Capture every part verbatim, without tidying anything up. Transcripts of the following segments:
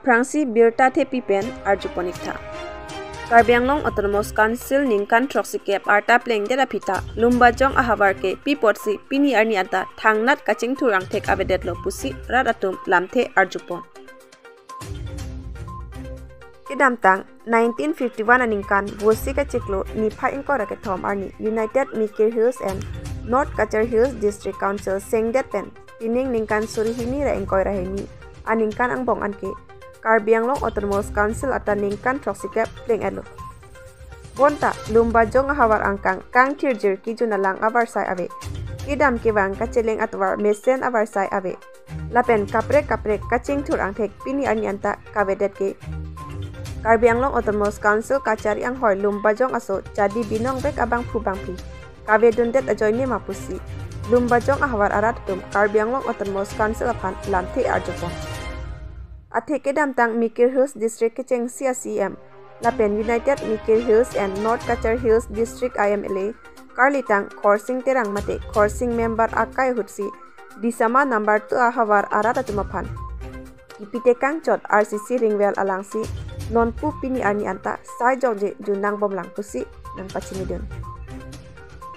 aphrangsi birta thepi pen arjupon iktha. Karbi Anglong Autonomous Council ningkan throksikep arta plengdet aphi ta Lumbajong ahavar ke pi apotsi pini arni anta thangnat kachingthur angthek avedetlo pusi rat atum lamthe arjupon. Kedamtang nineteen fifty-one aningkan Vosi kachiklo niphai ingkoi ra kethom arni United Mikir Hills and North Cachar Hills District Council sengdet pen pining ningkan suri hini ra ingkoi ra hini aningkan angbong anke Karbi Anglong Autonomous Council ata ningkan throksikep pleng-etlo. Bonta Lumbajong ahavar angkang kangthirjir kejun alang avarsai ave. Kedam kevang kacheleng atovar mesen avarsai ave. Lapen kaprek kaprek kachingthur angthek pini arni anta kavedet ke Karbi Anglong Autonomous Council kachari anghoi Lumbajong aso chadi binong vek abangphu bangphi kavedundet ajoine ma pusi Lumbajong ahavar arat atum Karbi Anglong Autonomous Council aphan lamthe arjupon. Athe kedamtang Mikir Hills District kechengsi a-C E M lapen United Mikir Hills and North Cachar Hills District I M L A karlitang Khorsing Terang mate Khorsing member akai ahutsi Disama number two ahavar arat atum aphan kipi tekang chot R C C ring well alangsi nonpu pini arni anta sai jokje jun nangbomlang pusi nangpachinidun.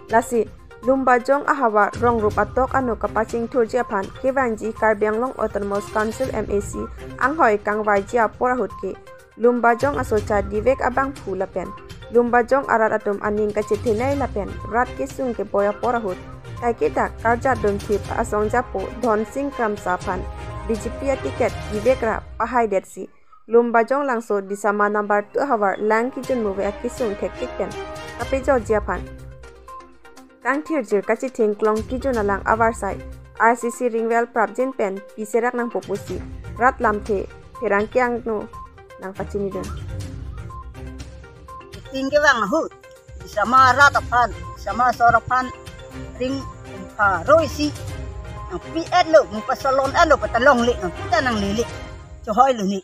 Lasi Lumbajong ahavar rong rup atok ano kapachingthurji aphan kevangji Karbi Anglong Autonomous Council M A C anghoi kangvaiji apor ahut ke Lumbajong aso chadi vek abangphu lapen Lumbajong arat atum aning kachethenei lapen rat kesung keboi apor ahut kaiketa karjat dunthip asong japo Dhonsing Kramsa aphan B J P aticket kivek ra pahaidetsi Lumbajong langso Disama number two ahavar lang kejun muve akesung thektik pen kapejokji aphan kangthirjir kachithing klong kejun alang avarsai R C C ring well prapjin pen piserak nangpo pusi rat lamthe pherangke angno nangpachinidun. Ting kevang ahut Disama rat aphan, Disama sor aphan ring pharo isi nangpi-etlo, nangpasalon-etlo, patalongle, nangpi ta nanglele. Chohoilo ni.